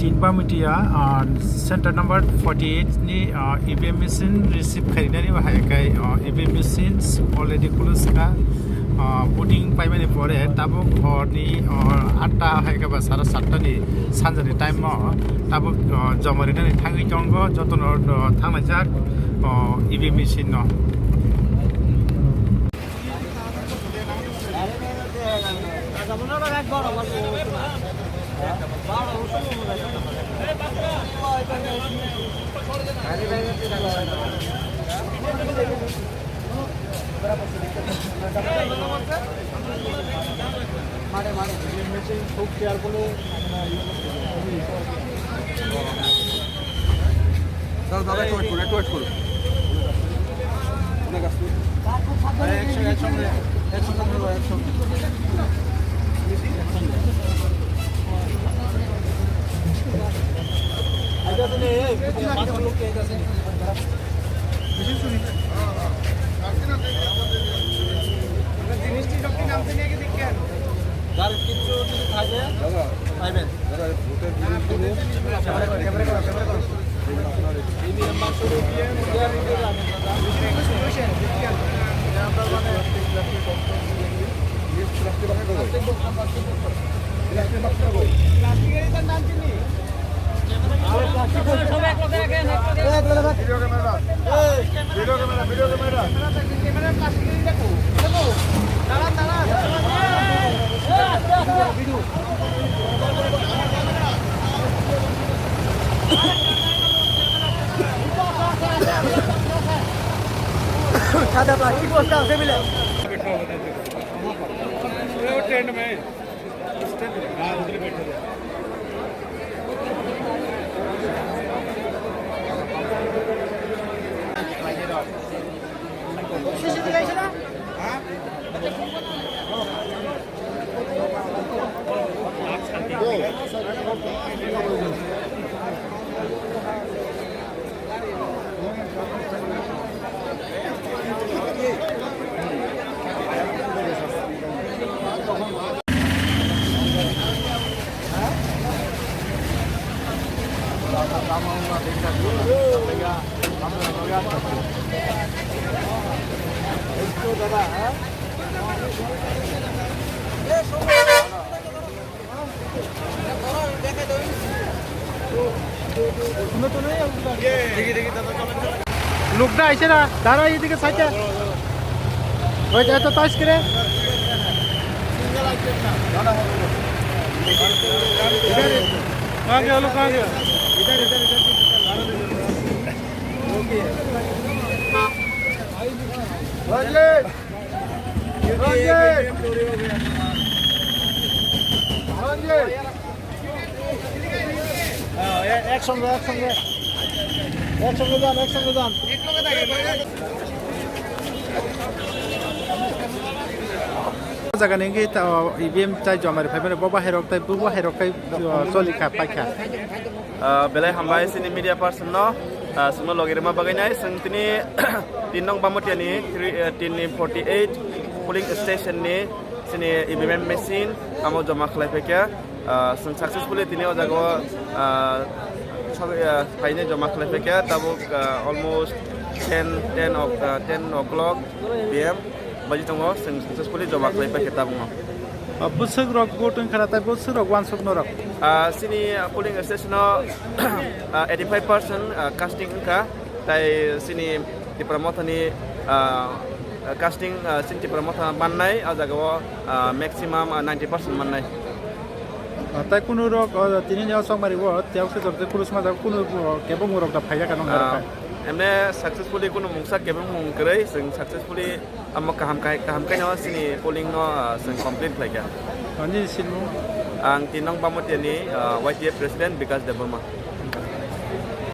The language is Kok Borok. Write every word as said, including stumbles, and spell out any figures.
Tin Bamatia, ah, center number forty eight ni, ah, E V M machine receive khainani bahai kai, ah, E V M machines already close ka, ah, voting paimani pore tabuk horni, ah, atta hai ka ba sara satta ni sanjani time o tabuk, ah, joma rinani thangwi tongo jotono, ah, thanglaijak, ah, E V M machine no. দাদা, দাদা, একটু wait করুন, একটু wait করুন। অনেক আসুন। আরে, একশো, একশো, একশো, একশো। আচ্ছা, আসুন, এই, এই, পাঁচ লোক কে আছে? যার কিছু যদি থাকে, পাইবেন। সাদা প্লাস্টিক বস্তা আছে বিলে। टेंट में। हाँ, उधर बैठे थे। লোকটা আইছে না, দাঁড়া এইদিকে সাইডে। ওই যে এত তাস করে। কাকে হলো, কাকে? হ্যাঁ, এ-, একসঙ্গে, একসঙ্গে। একসঙ্গে যান, একসঙ্গে যান। Jaga ni wngkhe ta, E V M tai joma rwphai mani, bo bahai rok tai, bo bahai rok tai, uh, choli kha, pai kha. Ah, belai hambai chini media person no, ah, chwngno logi rwma bagwi nai. Chwng tini tin nong Bamatia ni three, eh, tin ni forty eight polling station ni chini E V M machine amo joma khlai phaikha. Ah, chwng successfully tini o jaga o, ah, sok-, ah, phaini joma khlai phaikha. Tabuk, ah, almost ten, ten o-, ah, ten o'clock P M. Baji tongo, chwng successfully joma khlai paikha tabukno. Ah, bwswk rok vote wngkha na, tai bwswk rok uansuk norok? Ah, chini polling station o, ah, eighty five percent, ah, casting wngkha, tai chini Tipra Mothani, ah, casting, ah, chini Tipra Motha mannai, ah, jaga o, ah, maximum, ah, ninety percent mannai. Ah, tai kunu rok, ah, tini ni o Chokmari o tiyok se jok je kunu sma jaga kunu, ah, kebo mung rok da phaiya kha nong Ah, narwkha? Emne successfully kunu mungsa kebo mung kwrwi, chwng successfully Amo kaham kai, kaham kaino chini polling no, ah, chwng complete khlai kha. Ani sinmung? Ang tin nong Bamatia ni, ah, Y T F President Bikash Debbarma.